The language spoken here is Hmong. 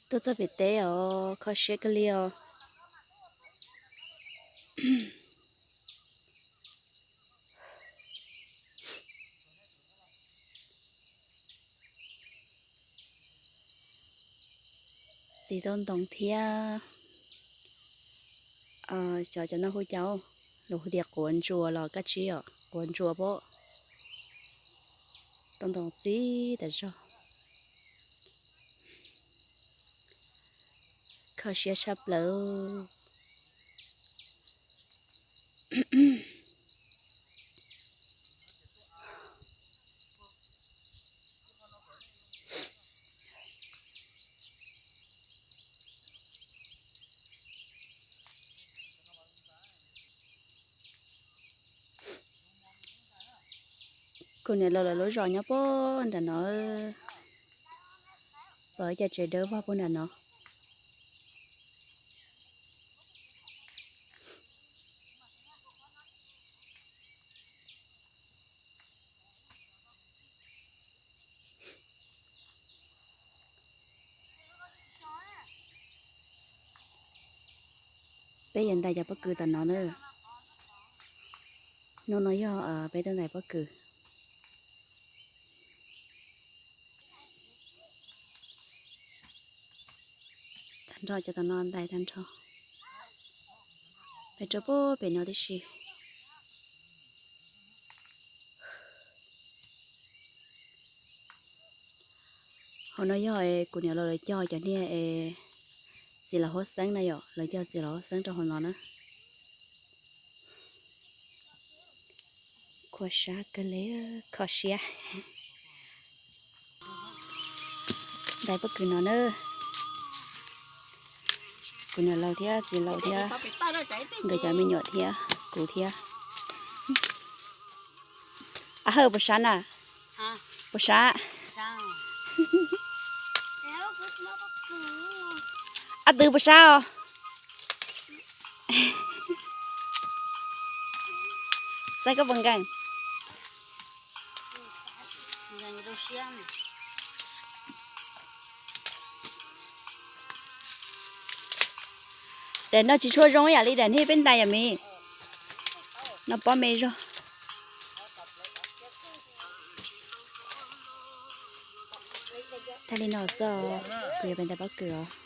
Tuaj txog pem teb os, kho siab kawg li os. Txiv tau ntoo thiab. Cov cov no hu cas, luag hu tias quav ntsuas los kab tsib os, quav ntsuas pob. Tau ntoo txib tas zog. Kho siab tshaj plaws. Kuv niam laus lawv lub zos nyob puag nram no, pom ib co tsev dawb vog puag nram no. Peb yuav ntais cov pob kws tom no na. Hnub no yog peb tuaj ntais pob kws. Tag nrho cov tom no ntais tag nrho. Peb rau puag pem no tib si. Hauv no yog kuv niam laus lawv cog cov niag es txiv laus huab xeeb na yom, lawv cog txiv laus huab xeeb rau hauv no na. Khuav sab kawg li, kho siab. Ntais pob kws no na. Kuv niam laus thiab txiv laus thiab nkawd cov me nyuam thiab kuv thiab. Ab, hawj puas sab na? Puas sab? Ab, twb puas sab os? Saib koj puas nkees. Daim no tsis tshua zoo yam li daim niag peb ntais yom miv. No pob me zog. Tag li no xwb, kuv yuav pem ntais pob kws os.